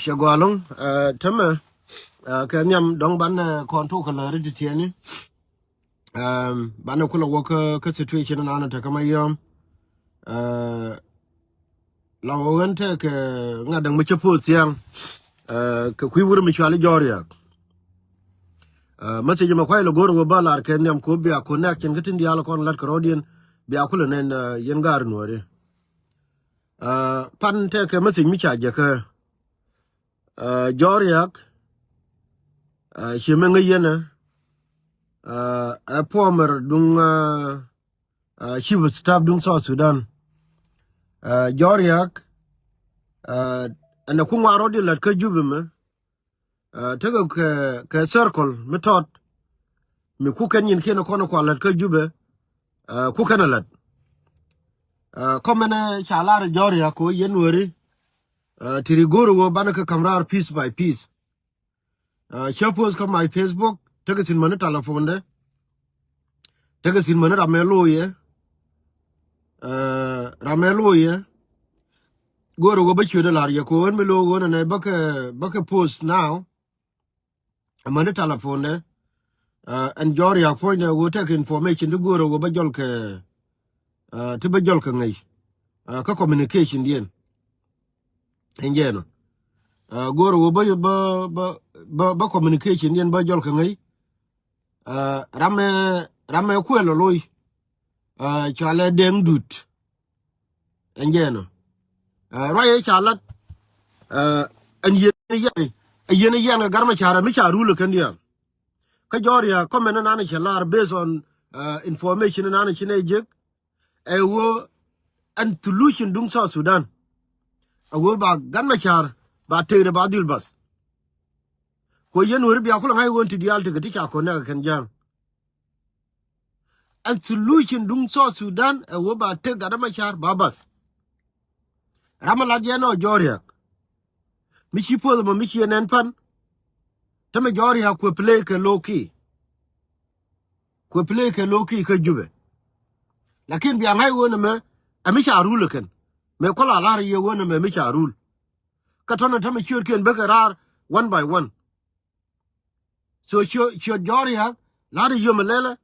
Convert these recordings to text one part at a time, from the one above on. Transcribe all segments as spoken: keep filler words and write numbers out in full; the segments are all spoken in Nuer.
Cɛ gɔaa ɛlɔ̱ŋ, eh, tämɛ, eh, kɛ nhiam dɔ̱ŋ banɛ, eh, kɔn tok kɛ läri ti tiɛni. Em, banɛ kulɛ wä kä, kä situation nan te kä Mayɔm. Eh, la wä ɣän tekɛ ŋa̱t däŋ mi cä poth thiaŋ. Eh, kɛ kui̱ wur mi cuali Jɔriak. Eh, message mɛ kuay lɛ go̱r wä ba lar kɛ nhiam ko bia connection kä tin diaal kɔn lat kɛ rɔɔdiɛn bia kulɛ nɛn, eh, yɛn gar nuɔri. Eh, pan tekɛ message mi ca jɛ kä, eh, Jɔriak, eh, ci mɛ ŋäc yɛn, eh, ɛ former duŋ, eh, eh, chief of staff duŋ South Sudan. Eh, Jɔriak, eh, ɛn ɛ ku ŋuan rɔɔdiɛn lat kä Jubɛ mɛ, eh, tekɛ kɛ, kɛ circle mi tɔt mi ku kɛn nyin kiɛn kɔn kua lät kä Jubɛ, eh, ku kɛn a lät. Eh, kɔmɛn, eh, ca lar Jɔriak ko yɛn weri, eh, ti ri go̱r wä banɛ kɛ ka̱m raar piece by piece. Eh, cä post kä my Facebook, tekɛ thin mäni telephone dɛ. Tekɛ thin mäni ram mɛ loyɛ. Eh, ram mɛ loyɛ. Go̱r wä bä ciöt lar yɛ ko ɣän mi lo ɣän ɛnɛ bä kɛ, bä kɛ post now. Amäni telephone dɛ, eh, ɛn Jɔriak puɔ̱nydɛ wä tekɛ information ti go̱r wä bä jɔl kɛ, eh, ti bä jɔl kɛ ŋäc, eh, kä communication diɛn. Ɛn jɛ nɔ. Eh, go̱r wä bä, bä, bä, bä, bä communication diɛn bä jɔl kɛ ŋäc. Eh, ram mɛ, ram mɛ kuɛl lɔ loc. Eh, cualɛ Deŋ Dut. Ɛn jɛ nɔ. Eh, ruac ëë ca lat, eh, ɛn yɛn yɛn, ɛ yɛn yɛn kɛ Gat Macar ɛ mi ca rul ɛ kɛn diaal. Kä Jɔriak kɔmɛn ɛnan cɛ lar based on, eh, information ɛnan ci nɛ jek. Ɛ ɣöö ɛn solution duŋ South Sudan. Ɛ ɣöö ba Gat Macar ba tekdɛ ba dhil bath. Ku yɛn weri bia kulɛ ŋa̱c ɣöö ti diaal tekɛ ti ca kɔn nɛk ɛ kɛn ja̱a̱ŋ. Ɛn solution duŋ South Sudan ɛ ɣöö ba tek Gat Macar ba bath. Ram mi lat yɛn ɔ Jɔriak. Mi ci puɔth ɛmɔ mi ci yɛn ɛn pan. Te mi Jɔriak kuɛ play kɛ low key. Kuɛ play kɛ low key kä Jubɛ. Lakin bia ŋa̱c ɣöö nɛmɛ ɛ mi ca rul ɛ kɛn. Mëë kual a lar yɛ ɣöö nɛmɛ mi ca rul. Kä tɔnɛ te mi ciötkiɛn bekɛ raar one by one. So ciöt, ciöt Jɔriak la̱t i̱ yom ilɛlɛ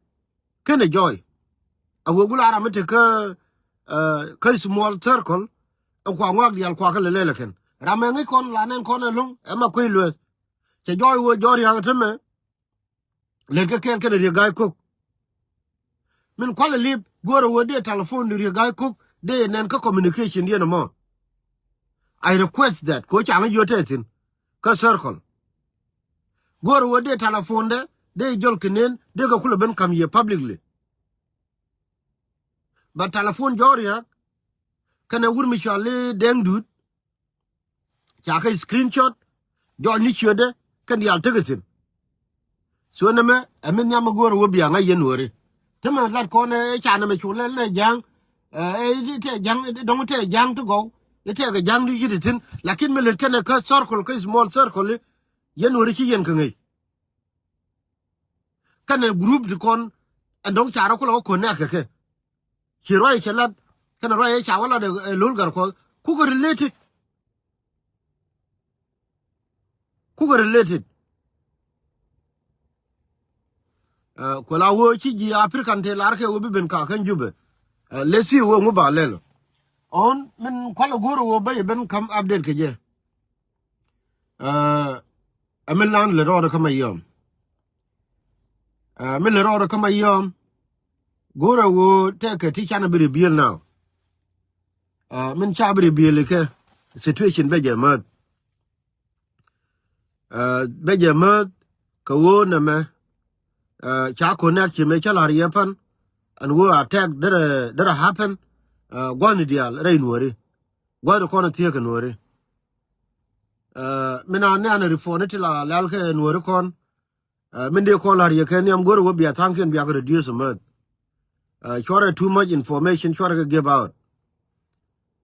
kenɛ jɔɔy. A wee gul a ram mi te kä, eh, kä small circle. Ɛn kua ŋuak diaal kua kä lɛlɛ kɛn ram ɛ ŋi̱c kɔn la nɛn kɔn ɛlɔ̱ŋ ɛmɛ kuec lueth. Cɛ jɔɔy wee Jɔriak temɛ. Lɛt kä kɛɛl kɛnɛ Riek Gai Kok. Min kualɛ lip go̱o̱rɛ wee dee telephone di Riek Gai Kok dee nɛn kä communication diɛn ɛmɔ. I request that ko ca ŋä yio̱t tɛthin kä circle. Go̱o̱rɛ wee dee telephone dɛ dee jɔl kɛ nen dee kɛ kulɛ ben ka̱m yɛ publicly. But telephone Jɔriak kɛnɛ wur mi cuali Deŋ Dut. Ca kɛ screenshot jɔɔc ni ciötdɛ kɛn diaal tekɛ thi̱n. So nɛmɛ ɛ mi nhiam mi go̱o̱rɛ wee bia ŋa̱c yɛn weri. Te mi lat kɔn ɛ ca nɛmɛ cu lɛl nɛ ja̱a̱ŋ. Ɛ tɛ ja̱a̱ŋ dɔ̱ŋ tɛ ja̱a̱ŋ ti gɔw. Tɛ kɛ ja̱a̱ŋ di ci ti thi̱n lakin mi lät kɛnɛ kä circle kä small circle. Yɛn weri ci yɛn kɛ ŋäc. Kɛnɛ group ti kɔn ɛn dɔ̱ŋ ca rɔ kulɛ wä connect kɛ kɛ. Ci ruac cɛ lat kɛnɛ ruac ca wä lat ɛ Lol Gatkuɔth kukɛ related. Kukɛ related. Kuɛ la wee ci ji̱ African te lar kɛ wee bi ben ka kɛn Jubɛ. Let's see wee ŋu ba lɛl. Ɣän min kualɛ go̱o̱rɛ wee bä yɛ ben ka̱m update kɛ jɛ. Ɛ mi lan lɛ rɔɔdɛ kä Mayɔm. Ɛ mi lɛ rɔɔdɛ kä Mayɔm. Go̱o̱rɛ ɣöö tɛkɛ ti canɛ bi reveal now. Ɛ min ca bi reveal kɛ situation bɛ jɛ mäth. Ɛ bɛ jɛ mäth kɛ ɣöö nɛmɛ. Ɛ ca connect ci mëë cä la̱r yɛ pan. Ɛn ɣöö attack derɛ derɛ happen. Ɛ gua̱thni diaal rɛy nuɔ̱ɔ̱ri. Gua̱thni kɔn a thiee kɛ nuɔ̱ɔ̱ri. Ɛ min a nɛn a report ni ti la lɛl kɛ nuɔ̱ɔ̱ri kɔn. Ɛ min dee kɔn la̱r yɛ kɛ nhiam go̱o̱rɛ wee bia tha̱a̱ŋkiɛn bia kɛ reduce mäth. Ɛ cuarɛ too much information cuarɛ kɛ give out.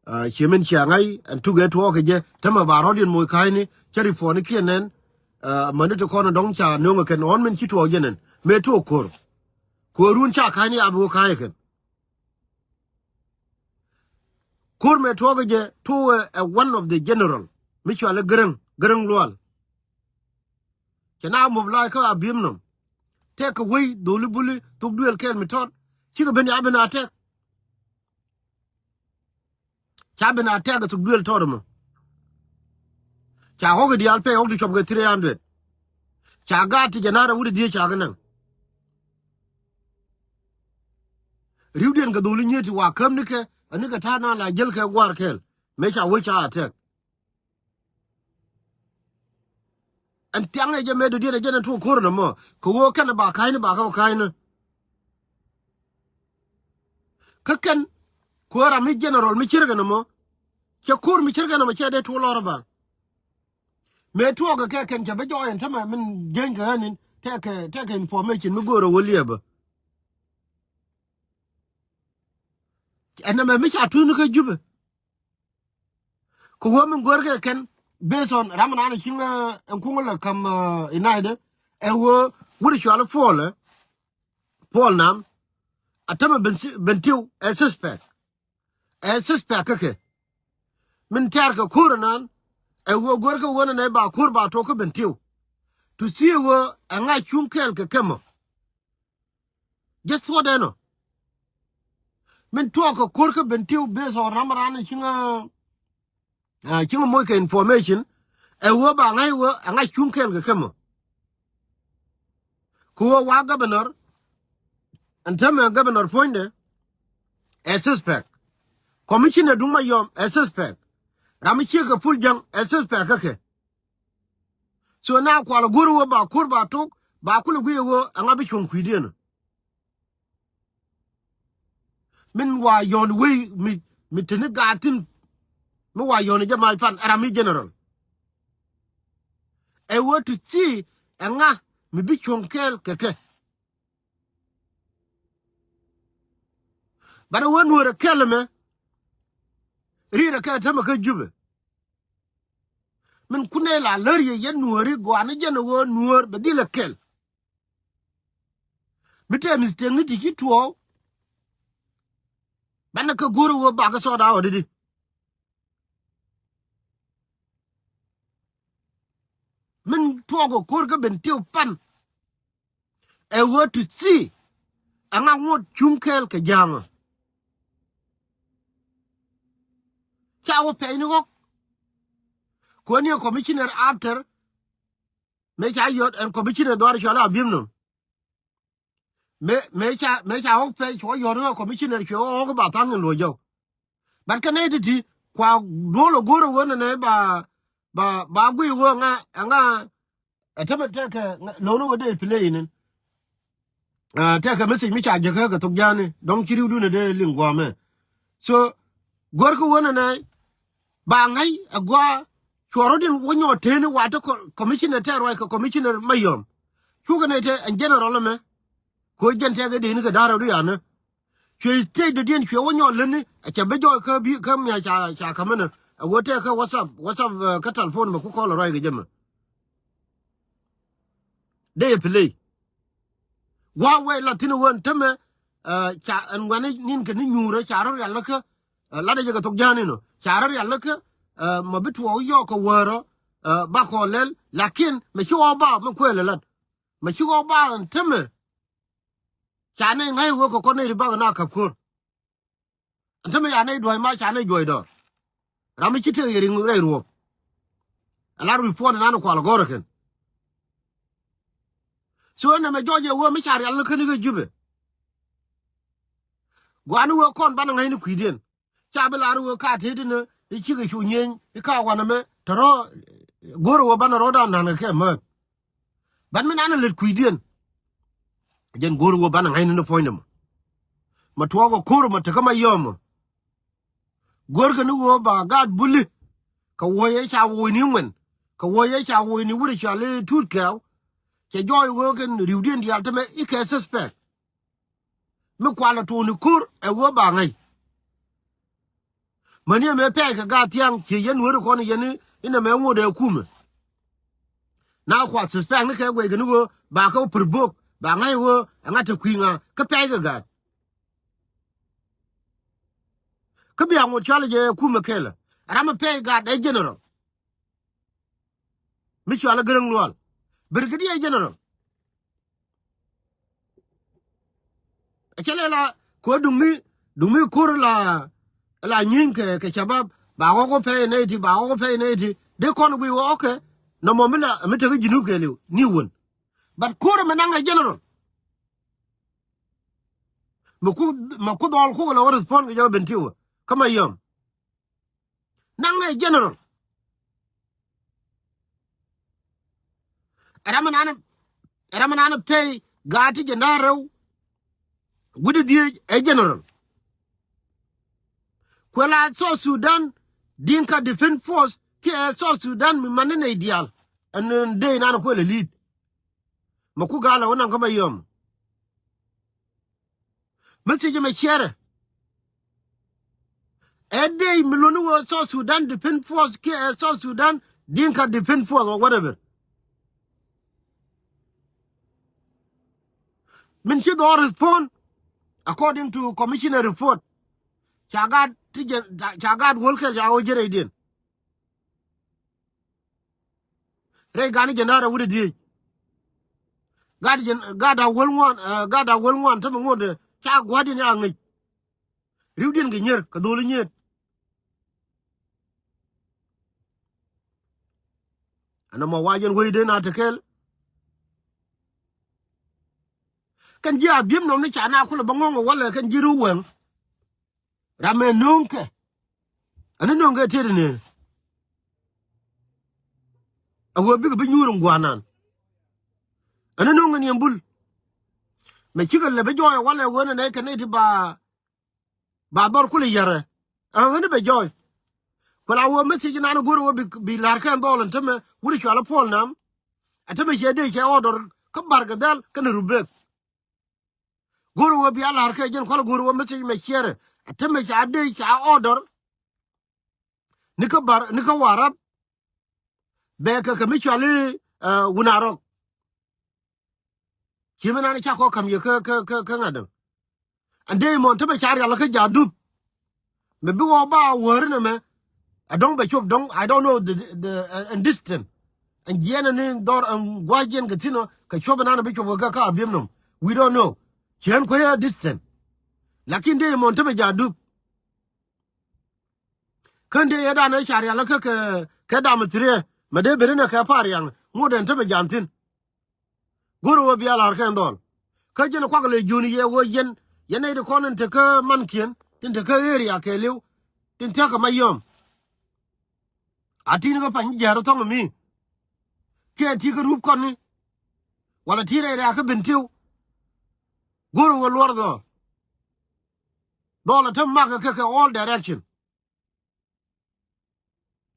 Ɛ ci min cia ŋa̱c ɛn tukɛ tuɔɔk kɛ jɛ tämɛ ba rɔ̱diɛn moc ka̱a̱cni cä report ni kiɛn nɛn. Ɛ mäni ti kɔn dɔ̱ŋ ca nöŋ kɛn ɣɔ̱n min ci tuɔɔk jɛ nɛn mëë tuɔɔk ko̱r. Ko̱r run ca ka̱a̱cni a bi wä ka̱a̱c kɛn. Ko̱r mëë tuɔɔk kɛ jɛ tuɔɔk ɛ one of the general. mi cɔal i̱ Gäräŋ, Gäräŋ Lual. Cɛ na mobilize kä Abiemnom. Tɛk kɛ wei dholi buli thok duëël kɛɛl mi tɔt. Cikɛ ben ya ben a tɛk. Ca ben a tɛk kɛ thok duëël tɔt ɛmɔ. Ca ɣɔk i̱ diaal pɛy ɣɔk ti cɔp kɛ three hundred. Ca gaat ti jɛ na̱r ɛ wut i̱ dhieec ca kɛ näŋ. Ri̱wdiɛn kɛ dholi nyiet ti wa käm nikɛ, ɛ nikɛ ta̱a̱ na la jäl kɛ gua̱a̱r kɛɛl. Mëë ca wec ca a tɛk. Ɛn thiaŋ ɛ jɛ mëë dɔ̱diɛn ɛ jɛn ɛ tuɔɔk ko̱r nɔmɔ kɛ ɣöö kɛn ɛ ba ka̱a̱cni ba kä ɣöö ka̱a̱cni. Kä kɛn kuäär ram mi general mi cirkɛ nɔmɔ cɛ ko̱r mi cirkɛ nɔmɔ cɛ dee tuɔɔk lɔr ɛ ba. Mëë tuɔɔkɛ kɛ kɛn cɛ bi jɔɔc ɛn tämɛ min jieny kɛ ɣän in tɛkɛ tɛkɛ information mi go̱o̱rɛ wä liɛpä. Ɛn nɛmɛ mi ca tuuni kä Jubɛ. Kɛ ɣöö min görkɛ kɛn based on ram nan cieŋ ɛn kuŋ lɛ ka̱m inaidɛ ɛ ɣöö wut cual i̱ Puɔl ɛ Puɔl Nam. A tämɛ Bentiu ɛ suspect. Ɛ suspect kä kɛ min tɛ̈r kɛ ko̱r nan ɛ ɣöö görkɛ ɣöö nɛ nɛ ba ko̱r ba tok kä Bentiu. To see ɣöö ɛ ŋa̱c cuŋ kɛɛl kɛ kɛmɔ. Just what ɛnɔ min tuɔɔk kɛ ko̱r kä Bentiu based on ram ran cieŋ. Cieŋ moc kɛ information ɛ ɣöö ba ŋa̱c ɣöö ɛ ŋa̱c cuŋ kɛɛl kɛ kɛmɔ. Kɛ ɣöö wa governor ɛn tämɛ governor puɔ̱nydɛ ɛ suspect. Commissioner duŋ Mayɔm ɛ suspect. Ram mi ciek kɛ Pul Jäŋ ɛ suspect kä kɛ. So na kual go̱r wä ba ko̱r ba tok ba kulɛ guiy wä aŋa bi cuɔ̱ŋ kui̱diɛn. Min wa yɔn wei mi mi teni gaat thin mi wa yɔn jɛ mac pan aram mi general. Ɛ wä to see aŋa mi bi cuɔ̱ŋ kɛɛl kɛ kɛ. Banɛ wä nuɔ̱ɔ̱r ɛ kɛl ɛmɛ. Ri̱i̱t ɛ kɛ tämɛ kä Jubɛ. Min kunɛ la lär yɛ yɛn nuɔ̱ɔ̱ri gɔaa ni jɛn ɛ ɣöö nuɔ̱ɔ̱r bɛ dhil ɛ kɛl. Mi tɛ mistake ni ti ci tuɔɔk. Banɛ kä go̱r ɛ ɣöö bakɛ sort out di. Min tuɔɔk ɛ ko̱r kä Bentiu pan. Ɛ ɣöö to see aŋa ŋot cuŋ kɛɛl kɛ ja̱a̱ŋä. Ca wä pɛy ni ɣɔk. Kuäär ni ɛ commissioner after mëë ca yɔt ɛn commissioner dhuaar cɔl a bi̱m nɔ. Mëë mëë ca mëë ca ɣɔk pɛy cuɔ yɔt ni ɛ commissioner cuɛ ɣɔk ba tha̱a̱ŋ in luɔ̱c jɔk. But kä nɛy ti̱ti̱ kua duɔl ɛ go̱r ɛ ɣöö nɛnɛ ba ba ba guiy ɣöö ŋa ɛŋa. Ɛ tämɛ tɛkɛ lo̱wni wä dee play inin. Tɛkɛ message mi ca jäkä kɛ thok ja̱a̱ni dɔ̱ŋ ci ri̱wdun ɛ dee liŋ gua̱a̱mɛ. So guäärkɛ wä nɛnɛ ba ŋäc ɛ gua̱a̱ cuɔr rɔ̱din wä nyɔɔt teni wa̱a̱ te commissioner tɛɛr ruac kɛ commissioner Mayɔm. Cukɛ nɛy te ɛn general ɛmɛ. Ko̱ jɛn tɛkɛ dee ni kɛ da̱rɛ du yanɛ. Cuɛ stage dɔ̱diɛn cuɛ wä nyɔɔt lätni a cɛ bi jɔɔc kä bi kä mia ca ca ka̱mänä. A wä tɛk kä WhatsApp WhatsApp kä telephone mɛ ku call ruac kɛ jɛ mɛ. Dee yɛ play. Wa wee la thin wä tämɛ ca ɛn wɛni nin kɛ ni nyuurä ca rɔ rial kä. Lat a jɛ kɛ thok ja̱a̱ni nɔ ca rɔ rial kä. Mɛ bi tuɔɔk yɔɔk kɛ wäärä. Ba kɔn lɛl lakin mɛ ci ɣɔɔ ba mɛ kuël lat. Mɛ ci ɣɔɔ ba ɛn tämɛ. Ca nɛy ŋa̱c wee kɛ kɔn nɛy ri bak na käp ko̱r. Ɛn tämɛ ca nɛy duɔ̱c ma ca nɛy juɔ̱c dɔɔr. Ram mi ci tëë yɛ riŋ rɛy ruɔ̱p. Ɛ la report nan kual gɔ̱rä kɛn. So ɛn nɛmɛ jɔɔc ɛ wee mi ca rial ni käni kä Jubɛ. Gua̱a̱ni wee kɔn banɛ ŋa̱cni kui̱diɛn. Ca bi lar wee ka tet inɛ i̱ cikɛ cu nyieny i̱ ka wanɛ mɛ te rɔ. Go̱o̱rɛ wee banɛ rɔ̱dan na̱n kɛ kɛ määth. Ban mi nanɛ lät kui̱diɛn. Jɛn go̱o̱rɛ wee banɛ ŋa̱cni ni puɔ̱nydɛ mɔ. Mɛ tuɔɔk ɛ ko̱r mɛ tekä ma yɔmɔ. Go̱o̱rkɛ ni wee ba gaat buli. Kɛ wuɔ̱c ɛ ca wuɔ̱cni ŋuɛn kɛ wuɔ̱c ɛ ca wuɔ̱cni wurɛ cɔal i̱ Tuut Kɛɛw. Cɛ jɔɔc wee kɛn ri̱wdiɛn diaal tämɛ i̱ kɛ suspect. Mi kualɛ tuuni ko̱r ɛ wee ba ŋäc. Mäni ɛmɛ pɛc kɛ gaat thia̱a̱ŋ ciɛ yɛn weri kɔn yɛn inɛ mɛ ŋot ɛ kumɛ. Na kua suspect ni kɛ guɛc kɛ ni wee ba kɛ provoke ba ŋäc wee ɛ ŋa̱t te kui̱ ŋa kä pɛc kɛ gaat. Kä bia ŋot cɔl jɛ kumɛ kɛlɛ ram mi pɛc gaat ɛ general. mi cɔal i̱ Gäräŋ Lual, Brigadier General. Ɛ cɛ lɛ la kɛ ɣöö duŋ mi, duŋ mi ko̱r la, la nyieny kɛ, kɛ cabab ba ɣɔk wä pɛy nɛy ti, ba ɣɔk wä pɛy nɛy ti. Dee kɔn guiy wä, okay. Nɔmɔ mi la mi tek i̱ Junub kɛɛliw ni wän. But ko̱r ɛmɛ naŋ ɛ general. Mɛ ku, mɛ ku dhɔl kuk la wä respond kɛ jɔk Bentiu kä Mayom. Naŋ ɛ general. Ɛ ram ɛnan, ɛ ram ɛnan pɛy gaat ti jɛ na rɛw. Wi̱cdɛ dhieec ɛ general. Kuɛ la South Sudan Dinka Defense Force kiɛ South Sudan mi man ni nɛy diaal. Ɛn dee inan kuɛ lɛ lead. Mɛ ku gal ɛ wä naŋ kä Mayom. Message mɛ share. Ɛ dee mi luni wä South Sudan Defense Force kiɛ ɛ South Sudan Dinka Defense Force or whatever. Min ci dhɔr respond according to commissioner report. Ca gaat ti jɛ, ca gaat wäl kɛl ca wä jiɛn rɛydiɛn. Rɛy gaat ni jɛn da̱a̱r a wi̱cdɛ dhieec. Gaat jɛn, gaat a wäl ŋuan, eh, gaat a wäl ŋuan tämɛ ŋot, eh, ca gua̱diɛn ya ŋäc. Ri̱wdiɛn kɛ nyier kɛ dholi nyiet. Ɛn ɛmɔ wa jɛn wecdɛ na te kɛl. Kɛn ji̱ Abiemnom ni ca na kulɛ bä ŋɔ̱ŋ ɛ walɛ kɛn ji̱ ri̱w wɛŋ. Ram ɛ no̱o̱ŋkɛ. Ani no̱o̱ŋkɛ tiet ni. A ɣöö bikɛ bi nyuur in gua̱a̱nan. Ani no̱o̱ŋkɛ ni ɛn bul. Mɛ cikɛ lɛ bi jɔɔy ɛ walɛ ɣöö nɛ nɛy kɛ nɛy ti ba, ba dhɔr kulɛ yärɛ. Ɛ ɣöö ni bɛ jɔɔy. Kuɛ la ɣöö message nan go̱r ɣöö bi, bi la̱r kɛn dhɔl in tämɛ wut cual i̱ Puɔl Nam. Ɛ tämɛ ciɛ dee cɛ order kä Barkɛ Dhɛl kɛnɛ Rubek. Go̱r wä bia la̱r kɛ jɛn kual go̱r wä message mɛ share. A tämɛ ca dee ca order. Ni kä bar, ni kä Warap. Bɛ kɛ kɛ mi cuali, eh, Wunarok. Ci mi nan ca kɔ kam yɛ kä, kä, kä, kä ŋa̱t däŋ. Ɛn dee mɔn tämɛ ca rial kä Jadup. Mɛ bi wä ba wäri nɛ mɛ. A dɔŋ bɛ cop dɔŋ, I don't know the, the, uh, and distance. Ɛn jiɛn ni dhɔr ɛn gua̱c jiɛn kɛ thin ɔ kɛ cop ɛnan bi cop kɛ kä Abiemnom. We don't know. Ciɛn kuɛ distance. Lakin dee mɔn tämɛ Jadup. Kän dee yɛ dan ɛ ca rial kä kɛ, kɛ dam thiriɛ. Mɛ dee beri nɛ kɛ par yaŋ ŋot ɛn tämɛ jam thin. Go̱r wä bia la̱r kɛn dhɔl. Kä jɛn kuak lɛ jun yɛ wä yɛn, yɛn nɛy ti kɔn in te kä mankiɛn, tin te kä area kɛɛliw, tin thia̱k kɛ Mayom. A tin kä pany jiɛɛr thɔŋ mi. Kiɛ ti kä rup kɔn ni. Wala ti rɛy rɛ̈ɛ̈ kä Bentiu. Go̱r wä luɔr dhɔl. Dhɔl a te mak kɛ kɛ all direction.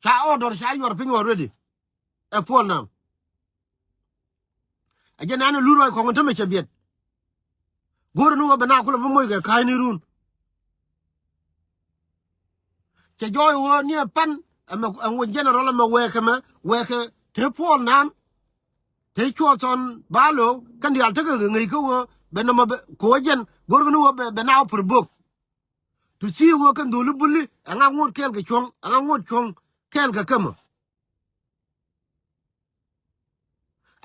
Ca order ca yuɔr piny already. Ɛ Puɔl Nam. A jɛ nan lur ruac kɔŋ tämɛ cɛ biɛt. Go̱r ni wä bɛ na kulɛ bi moc kɛ ka̱a̱cni run. Cɛ jɔɔy wä ni ɛ pan ɛmɛ ɛŋu general ɛmɛ wɛɛkɛ mɛ wɛɛkɛ te Puɔl Nam. Te cuɔ thɔn ba lo̱o̱ kɛn diaal tekɛ ŋäc kä wä bɛ nɔmɔ bɛ kɛ wä jɛn go̱r ni wä bɛ, bɛ na wä pär bok. To see wä kɛn dholi buli ɛŋa ŋot kɛɛl kɛ cuɔ̱ŋ, ɛŋa ŋot cuɔ̱ŋ kɛɛl kɛ kämä.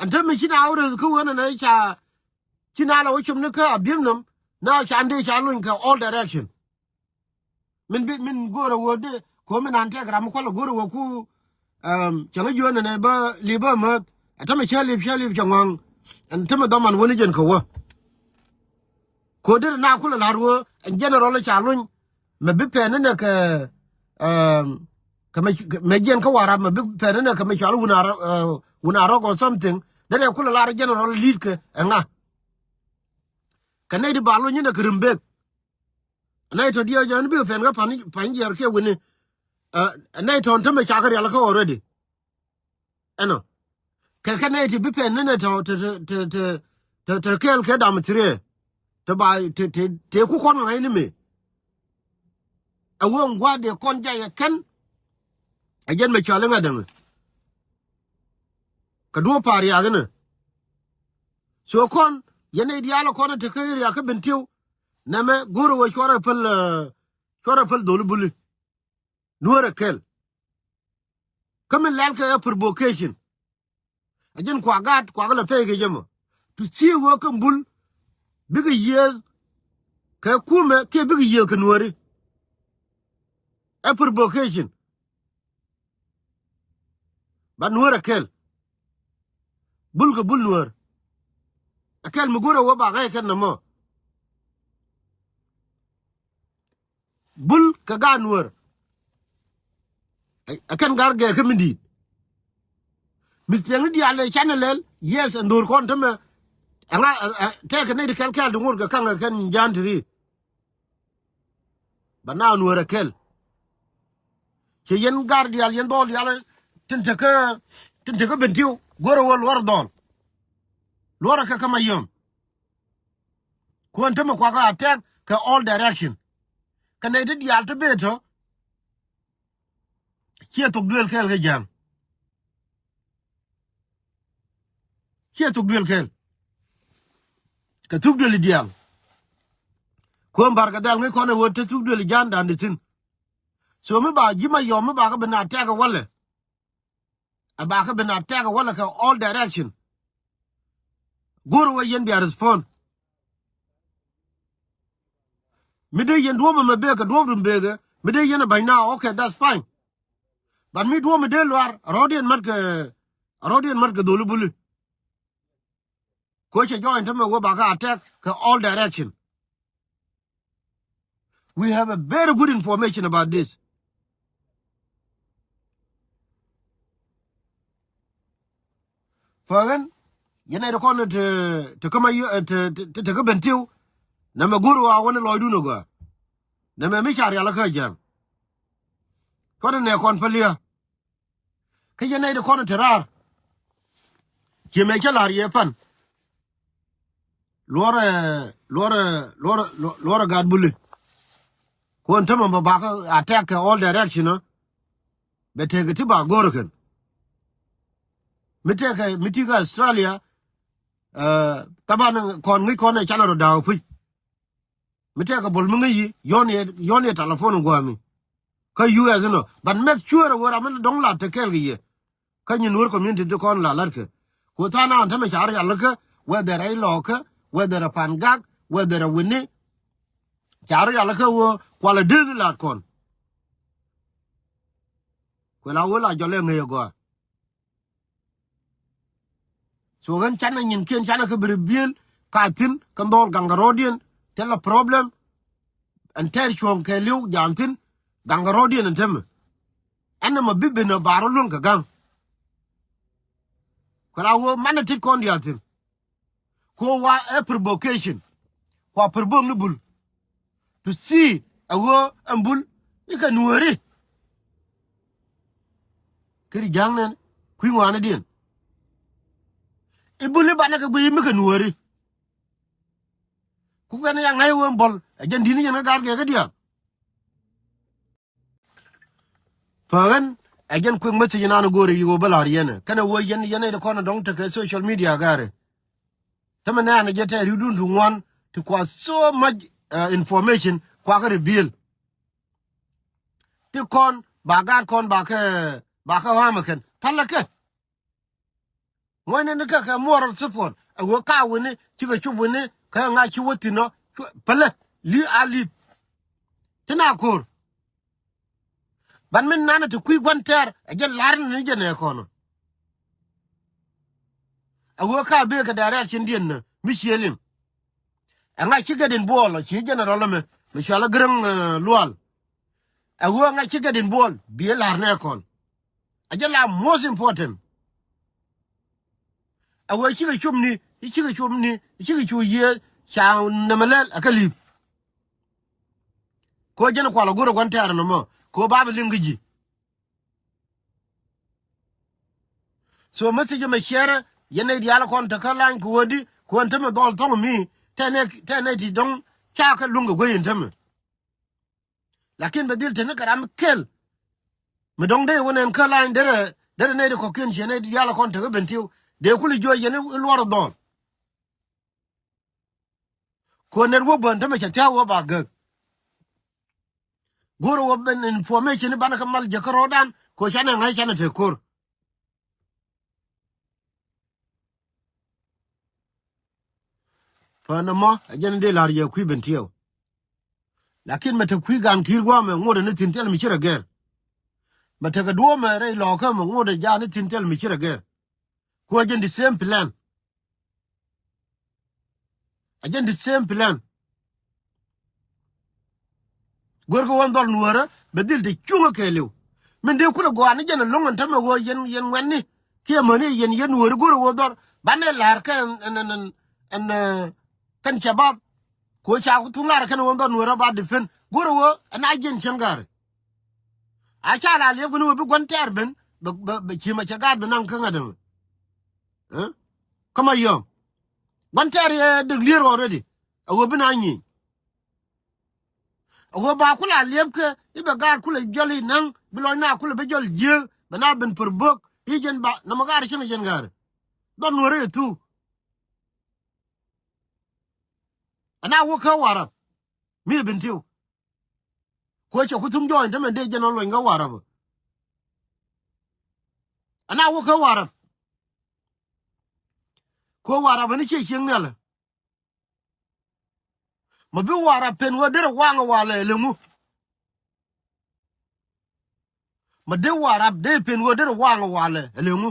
Ɛn te mi ci na wä reth kä wen ɛn ɛ ca ci na lɛ wä com ni kä Abiemnom na ca ndee ca lony kɛ all direction. Min bi, min go̱o̱rä wä dee ko min an tɛk ram kual go̱o̱rä wä ku, um, cäŋ jiön ɛn ɛ bä lip bä mäth. Ɛ tämɛ cä lip, cä lip cɛ ŋɔaŋ. Ɛn tämɛ dhɔman wä ni jɛn kɛ wä. Ko derɛ na kulɛ la̱r wä ɛn general ca luny. Mɛ bi pɛn inɛ kɛ, um, kɛ mɛ, mɛ jiɛn kä Warap mɛ bi pɛn inɛ kɛ mɛ cual Wunarok, uh, Wunarok or something. Derɛ kulɛ la̱r general lead kɛ ɛŋa. Kɛ nɛy ti ba luny inɛ kɛ Rumbek. Nɛy tɔ diɛ jɛ ni bikɛ pɛn kä pan, pan jiɛr kiɛ wini. Uh, nɛy tɔ tämɛ ca kɛ rial kä already. Ɛnɔ. Kɛ kɛ nɛy ti bi pɛn ni nɛ tɔ te, te, te kɛɛl kɛ dam thiriɛ. Te ba te, te, te ku kɔn ŋa̱c ni mi. Ɛ wee ŋua̱t dee kɔn jay ɛ kɛn. Ɛ jɛn mɛ cɔal iŋa däŋ. Kɛ duɔ̱ɔ̱p pa̱a̱r yak inɛ. So kɔn yɛn nɛy diaal ɛ kɔn ɛ te kä area kä Bentiu. Nɛmɛ go̱o̱rɛ wee cuarɛ päl, eh, cuarɛ päl dholi buli. Nuäärɛ kɛl. Kä min lɛl kɛ ɛ provocation. A jɛn kua gaat kua kɛ lɛ pɛy kɛ jɛ mɔ. To see wä kä Bul bikɛ yiëë kɛ kumɛ kiɛ bikɛ yiëë kɛ Nuääri. Ɛ provocation. Ba Nuäär ɛ kɛl. Bul kɛ Bul Nuäär. Ɛ kɛl mi go̱rɛ wä ba ŋäc kɛn nɔmɔ. Bul kɛ gaat Nuäär. Ɛ, ɛ kɛn gar gɛɛ kä mi di̱i̱t. Mi thiɛŋni diaal ɛ canɛ lɛl, yes, ɛn dho̱r kɔn tämɛ. Ɛŋa, ɛ, ɛ, tɛkɛ nɛy ti kɛl kɛl ti ŋot kɛ kaŋ ɛ kɛn ja̱a̱n ti ri. Ba na Nuäär ɛ kɛl. Cɛ yɛn gar diaal, yɛn dhɔl diaal, tin tekä, tin tekä Bentiu, go̱rɛ wä luɔr dhɔl. Luɔr ɛ kɛ kä Mayom. Kuɔn tämɛ kuakä attack kɛ all direction. Kɛ nɛy ti diaal ti bee tɔ. Ciɛ thok duel kɛɛl kɛ ja̱a̱ŋ. Ciɛ thok duel kɛɛl. Kɛ thuk duel i̱ diaal. Kuɔn Bar kɛ Dhɛl ŋäc kɔn ɛ wä te thuk duel i̱ ja̱a̱ŋ da̱a̱n di thi̱n. So mi ba ji̱ Mayom mi ba kä ben attack ɛ walɛ. A ba kä ben attack ɛ walɛ kɛ all direction. Go̱r wä yɛn bia respond. Mi dee yɛn duɔ̱p ɛmɛ bekɛ duɔ̱p rum bekɛ. Mi dee yɛn ɛ ba̱ny na, okay, that's fine. But mi duɔ̱p mi dee luar, a rɔ̱diɛn mat kɛ, a rɔ̱diɛn mat kɛ dholi Buli. Ko cɛ join tämɛ wä ba kä attack kɛ all direction. We have a very good information about this. Fäkɛn, yɛn nɛy ti kɔn te, te kä ma yö, te, te, te, te kä Bentiu, nɛmɛ go̱r wa wä ni lɔcdun ɛ gɔaa. Nɛmɛ mi ca rial kä jɛŋ. Kɔn nɛ kɔn päliä. Kä yɛn nɛy ti kɔn te raar. Ciɛ mɛ cä la̱r yɛ pan. Luɔrɛ, luɔrɛ, luɔrɛ, luɔrɛ gaat Buli. Kuɔn tämɛ bä bakä attack kɛ all direction, ɛ. Bɛ tekɛ ti ba go̱r kɛn. Mi tekɛ, mi ti kä Australia, ɛ, taban kɔn ŋi̱c kɔn ɛ canɛ rɔ da̱a̱k puc. Mi tekɛ Bol mi ŋäc yi, yɔn yɛ, yɔn yɛ telephone guami. Kä U S inɔ. But make sure wä ram mi dɔ̱ŋ la te kɛɛl kɛ yɛ. Kä nyin wär community ti kɔn la latkɛ. Ku tha̱a̱ŋ an tämɛ ca rial kä, whether ɛ ilɔɔkä, whether ɛ Pangak, whether ɛ Wini. Ca rial kä wä kualɛ dee ni lat kɔn. Kuɛ la wä la jɔl ɛ ŋäc ɛ gɔaa. So ɣän canɛ nyinkiɛn canɛ kä bi reveal ka thi̱n kä dhɔl gaŋ kɛ rɔ̱diɛn thilɛ problem. Ɛn tɛɛr cuɔ̱ɔ̱ŋ kɛɛliw ja̱a̱n thi̱n gaŋ kɛ rɔ̱diɛn ɛn tämɛ. Ɛn nɔmɔ bi ben ɛ ba rɔ luäŋ kɛ ga̱ŋ. Kɛ la wä manɛ tit kɔn diaal thi̱n. Ko wa ɛ provocation. Kua provoke ni Bul. To see ɛ ɣöö ɛn Bul ikɛ Nuääri. Kiri ja̱ŋ nɛn kui̱ ŋɔaanidiɛn. I̱ Bul i̱ banɛ kɛ guiy mi kɛ Nuääri. Ku kɛn ya ŋa̱c ɣöö ɛn Bol ɛ jɛn di̱t ni yɛn kä gaat gɛɛ kä diaal. Pä ɣän ɛ jɛn quick message inan go̱o̱rɛ yi wä bä la̱r yɛn ɛ kɛnɛ wä yɛn yɛn ɛ ti kɔn ɛ dɔ̱ŋ tekɛ social media ga̱rɛ. Tämɛ nɛɛn ɛ jɛ tɛ ri̱wdun ti ŋuan ti kua so much, uh, information kua kä reveal. Ti kɔn ba gaat kɔn ba kɛ, ba kɛ ɣa̱a̱mɛ kɛn pälɛ kɛ. Ŋuɔ̱cnɛ ni kɛ kɛ moral support ɛ ɣöö ka wini cikɛ cop wini kɛ ŋa̱c ci wä thi̱n ɔ. Pälɛ li̱ a li̱p. Ti na ko̱r. Ban min nanɛ ti kui̱ gua̱n tɛɛr ɛ jɛ la̱r ni jɛ nɛ kɔn ɔ. Ɛ ɣöö ka bee kɛ direction diɛn ni mi cie liŋ. Ɛ ŋa̱c ci gɛt in buɔɔl ɔ ci general ɛmɛ mi cual ɛ Gäräŋ, eh, Lual. Ɛ ɣöö ŋa̱c ci gɛt in buɔɔl bi ɛ la̱r nɛ kɔn. A jɛ la most important. A wee cikɛ cop ni, cikɛ cop ni, cikɛ cop yiëë ca nɛmɛ lɛl a kä li̱p. Ko jɛn kual a go̱r a gua̱n tɛɛr nɔmɔ ko ba bi liŋ kä ji̱. So message mɛ share yɛn nɛy diaal kɔn te kä lany kɛ wä di kɛ wä ni tämɛ dhɔl thɔŋ mi tɛnɛ, tɛnɛ ti dɔŋ ca kɛ luŋ kɛ guey in tämɛ. Lakin bɛ dhil teni kɛ ram kel. Mi dɔ̱ŋ dee wä nɛn kä lany derɛ, derɛ nɛy di kɔ̱kiɛn ciɛ nɛy di diaal kɔn tekä ben tiw dee kuli jiɔ yɛn i̱ luɔr dhɔl. Kuɔ nɛn wä bän tämɛ cɛ thia̱a̱ wä ba gäk. Go̱o̱rɛ wä ben information i̱ banɛ kä mal jɛ kä ro̱o̱dan kuɔ canɛ ŋa̱c canɛ te ko̱r. Pä nɔmɔ ɛ jɛn dee la̱r yɛ kui̱ Bentiu. Lakin mɛ te kui̱ gan ki̱i̱r gua̱a̱mɛ ŋot ɛ ni thi̱n thil mi ci rɛ gɛr. Mɛ tekɛ duɔ̱ɔ̱mɛ rɛy lɔɔkä mɛ ŋot ɛ ja̱a̱n ni thi̱n thil mi ci rɛ gɛr. Ku ɛ jɛn the same plan. Ɛ jɛn the same plan. Go̱rkɛ wä dhɔr nuäärä bɛ dhil te cuŋä kɛɛliw. Min dee kulɛ gɔaa ni jɛn ɛlɔ̱ŋ ɛn tämɛ ɣöö yɛn, yɛn ŋuɛ̈tni kiɛ mäni yɛn, yɛn nuääri go̱rɛ wä dhɔr banɛ la̱r kɛ ɛn, ɛn, ɛn, ɛn, ɛn, eh, kɛn cabab. Ku ca ku thuŋ la̱r kɛn wä dhɔr nuäärä ba defend go̱rɛ wä ɛn a jiɛn cäŋ ga̱ri. A ca la liɛp kɛn wä bi gua̱n tɛɛr ben bɛ, bɛ, bɛ ci mɛ cɛ gaat bi naŋ kä ŋa̱t ɛmɛ. Eh? Kä ma yɔ̱ɔ̱ŋ gua̱n tɛɛr yɛ dek lier already. A wä bi na nyieny. A wä ba kula liep kɛ i̱ bɛ gaat kula jɔl i̱ naŋ bi lɔc na kula bi jɔl jiek bɛ na ben per bok i̱ jɛn ba nɔmɔ gaat cin i̱ jɛn gaat. Dhɔn nuɔri i̱ thu. Ana wä kä Warap mi i̱ Bentiu. Kuɛ cɛ ku thuŋ jɔɔny te mɛn dee jɛn ɔ luɔny kä Warap. Ana wä kä Warap. Kuɛ Warap ni ciɛ cieŋ nhialɛ. Ma bi Warap pen wä derɛ waŋ walɛ leŋu. Ma dee Warap dee pen wä derɛ waŋ walɛ leŋu.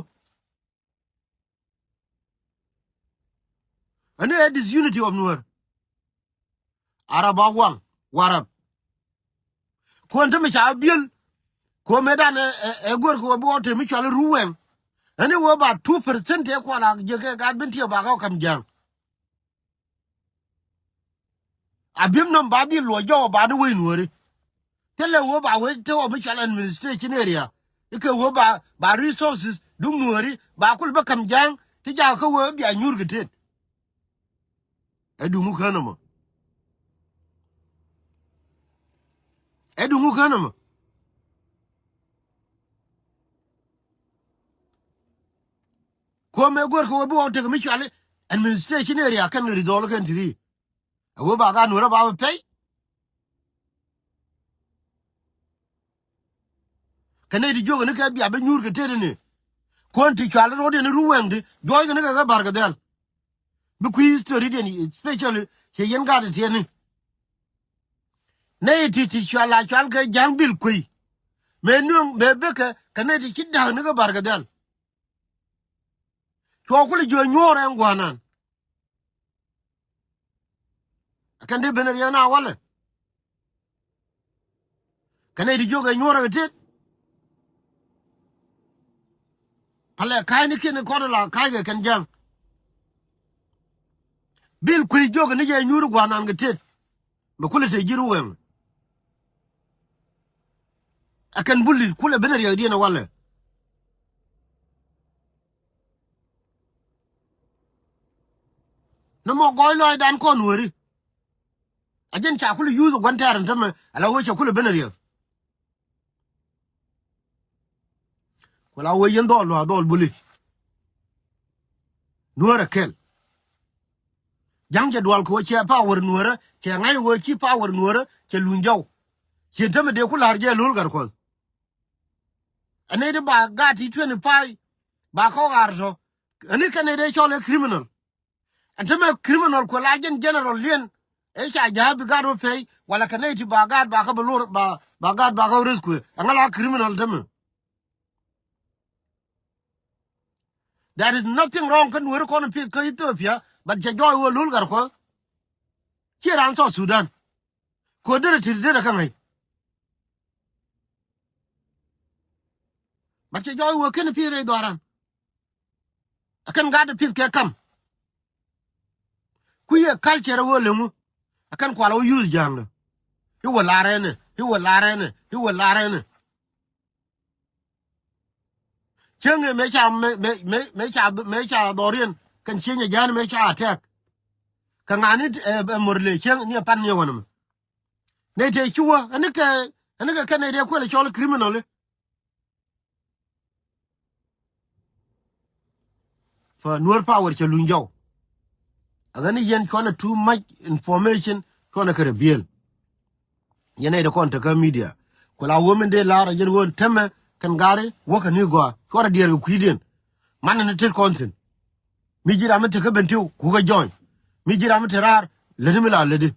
Ɛn ɛ disunity of Nuer. Arap a waŋ Warap. Kuɔn te mi ca biel. Kuɔn me dan ɛ, ɛ, ɛ guer kuɔ bi wä te mi cual ru wɛŋ. Ɛn ɛ wä ba two percent te kual a jɛ kɛ gat bin tiɛ ba kä kam jaŋ. A bi̱m nɔm ba dhil luɔc jɔk ba ni wec nuɔri. Thilɛ wee ba wec te wä mi cual administration area. Ikɛ wee ba, ba resources duŋ nuɔri ba kul bä kam ja̱a̱ŋ ti jakä kä wee bia nyuur kɛ tet. Ɛ duŋu kän ɛmɔ. Ɛ duŋu kän ɛmɔ. Kuɔmɛ guer kɛ wee bi wä tek mi cuali administration area kɛn resolve kɛn tiri. A wee ba gan wee rɛ ba bɛ pɛy. Kɛ nɛy ti jiök ni kɛ bia bi nyuur kɛ tet ni. Kuɔn ti cuali rot yɛn ru wɛŋ ti juɔc kɛ ni kɛ kɛ bar kɛ dhɛl. Bi kui̱ history diɛn especially cɛ yɛn gat ti tiɛni. Nɛy ti ti cual a cual kɛ ja̱ŋ bil kui̱. Mëë nueŋ mëë bekɛ kɛ nɛy ti ci da̱k ni kɛ bar kɛ dhɛl. Cuɔ kul jiö nyuɔɔr ɛn gua̱a̱nan. Kɛn dee ben riɛk na walɛ. Kɛn nɛy ti jiök ɛ nyuɔɔr ɛ kɛ tet. Palɛ ka̱cni kiɛn kɔn la ka̱ckɛ kɛn ja̱ŋ. Bil kui̱ jiök ni jɛ nyuur gua̱a̱nan kɛ tet. Mɛ kulɛ te ji̱ ru wɛŋ. Ɛ kɛn bulit kulɛ ben riɛk diɛn ɛ walɛ. Ni mɔ gɔɔy lɔcdan kɔn weri. A jɛn ca kulɛ yuth gua̱n tɛɛr in tämɛ ala wee ca kulɛ ben riɛk. Ku la wee yɛn dhɔl luaak dhɔl buli. Nuäärä kɛl. Ja̱ŋ jɛ dual kɛ wee cɛ power nuäärä cɛ ŋa̱c wee ci power nuäärä cɛ luny jɔw. Ci tämɛ dee ku la̱r jɛ lo̱l gat kuɔth. Ɛ nɛy ti ba gaat ti twenty five ba kɔk ar tɔ. Ɛn ni kɛn nɛy dee cɔl ɛ criminal. Ɛn te mɛ criminal kuɛ la jɛn general liɛn. Ɛ ca ja̱a̱ bi gaat wä pɛy wala kɛ nɛy ti ba gaat ba kä bi lor ba, ba gaat ba kä rescue. Ɛŋa la criminal te mɛ. There is nothing wrong kä nueri kɔn pith kä Ethiopia, but cɛ jɔɔy wä lul gat kuɔth. Ciɛ ran South Sudan. Kuɛ derɛ ti derɛ kä ŋäc. But cɛ jɔɔy wä ken pith rɛy dhɔran. Ɛ kɛn gat pith kɛ kam. Ku yɛ culture wä leŋu. Ɛ kɛn kual wä yuth ja̱a̱ŋdɛ. I̱ wä lar ɛnɛ, i̱ wä lar ɛnɛ, i̱ wä lar ɛnɛ. Cieŋ ɛ mëë ca, mëë, mëë, mëë, mëë ca, mëë ca dhɔriɛn kɛn cieŋ ɛ ja̱a̱n mëë ca attack. Kɛ ŋa̱ni ɛ, ɛ mor le cieŋ ni ɛ pan ni ɛ wänä mɛ. Nɛy tëë ci wä ɛn ni kɛ, ɛn ni kɛ kɛn nɛy tëë kuɛl ɛ cɔl criminal i̱. Fa Nuer power cɛ luny jɔw. Aɣäni yɛn cuanɛ too much information cuanɛ kɛ reveal. Yɛn nɛy ti kɔn tekä media. Ku la wä min dee la̱r a jɛn ɣöö tämɛ kɛn gari wäkɛ ni gɔaa cuarɛ diɛɛr kɛ kui̱diɛn. Manɛ ni tet kɔn thi̱n. Mi ji̱ ram mi tekä Bentiu kukɛ join. Mi ji̱ ram mi te raar lätdi mi la lätdi.